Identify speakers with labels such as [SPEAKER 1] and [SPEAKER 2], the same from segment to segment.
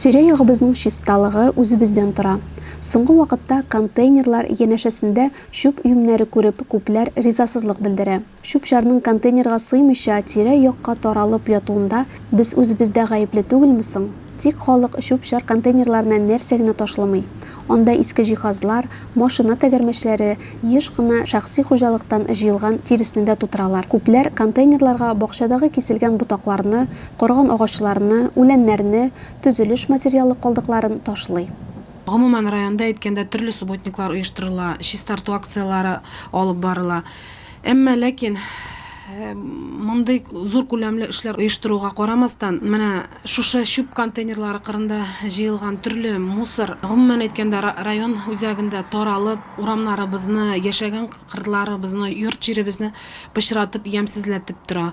[SPEAKER 1] Тирә-ягыбызның чисталыгы үзебездән тора. Соңгы вакытта контейнерлар янәшәсендә чүп өемнәре күреп, күпләр ризасызлык белдерә. Чүп-чарның контейнерга сыймыйча тирә-якка таралып ятуында без үзебез дә гаепле түгелме соң? Тик халык чүп-чар контейнерларына нәрсә генә ташламый. Анда иске җиһазлар, машина тәгәрмәчләре, еш кына шәхси хуҗалыктан җыелган тиресне дә тутыралар. Күпләр контейнерларга бакчадагы киселгән ботакларны, корыган агачларны, үләннәрне, төзелеш материалы калдыкларын ташлый.
[SPEAKER 2] Гомумән, районда әйткәндә, төрле субботниклар оештырыла, чистарту акцияләре алып барыла. Әмма ләкин мондый зур күләмле эшләр оештыруга карамастан, менә шушы чүп контейнерлары кырында җыелган төрле мусор, гомумән әйткәндә, район үзәгендә таралып, урамнарыбызны, яшәгән кырларыбызны, йорт-җиребезне пычратып, ямьсезләтеп тора.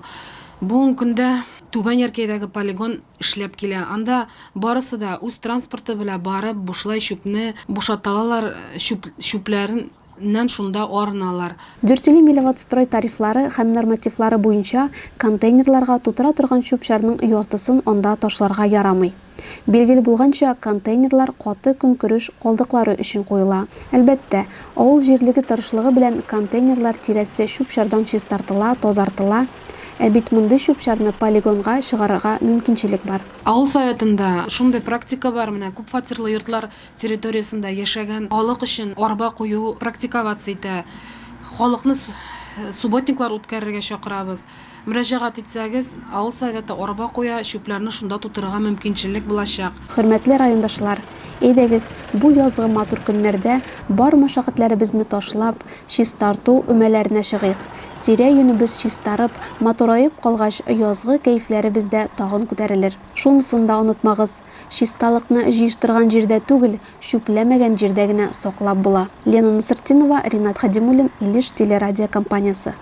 [SPEAKER 2] Бүгенге көндә Түбән Яркәйдәге полигон эшләп килә. Анда барысы да үз транспорты белән барып, бушлай чүпне бушаталалар, чүп, чүпләрен ннән шунда арыналар.
[SPEAKER 1] Дүртөйле Мелеводстрой тарифлары һәм нормативлары буенча контейнерларга тутыра торган чүп-чарның яртысын анда ташларга ярамый. Билгеле булганча, контейнерлар каты көнкүреш калдыклары өчен куела. Әлбәттә, авыл җирлеге тырышлыгы белән контейнерлар тирәсе чүп-чардан чистартыла, тазартыла. Ә бит мондый чүп-чарны полигонга чыгарырга мөмкинчелек бар.
[SPEAKER 2] Авыл советында шундый практика бар, менә күпфатирлы йортлар территориясендә яшәгән халык өчен арба кую практиковаться итә. Халыкны субботниклар үткәрергә чакырабыз. Мөрәҗәгать итсәгез, авыл советы арба куя, чүпләрне шунда тутырырга мөмкинчелек булачак.
[SPEAKER 1] Хөрмәтле райондашлар, әйдәгез, бу язгы матур көннәрдә бар мәшәкатьләребезне ташлап, чистарту өмәләренә чыгыйк. Тирә-юнебез чистарып, матураеп калгач, язгы кәефләребез дә тагын күтәрелер. Шунысын да онытмагыз, чисталыкны җыештырган җирдә түгел, чүпләмәгән җирдә генә саклап була. Лена Насыртдинова, Ринат Хадимуллин, Илеш телерадиокомпаниясе.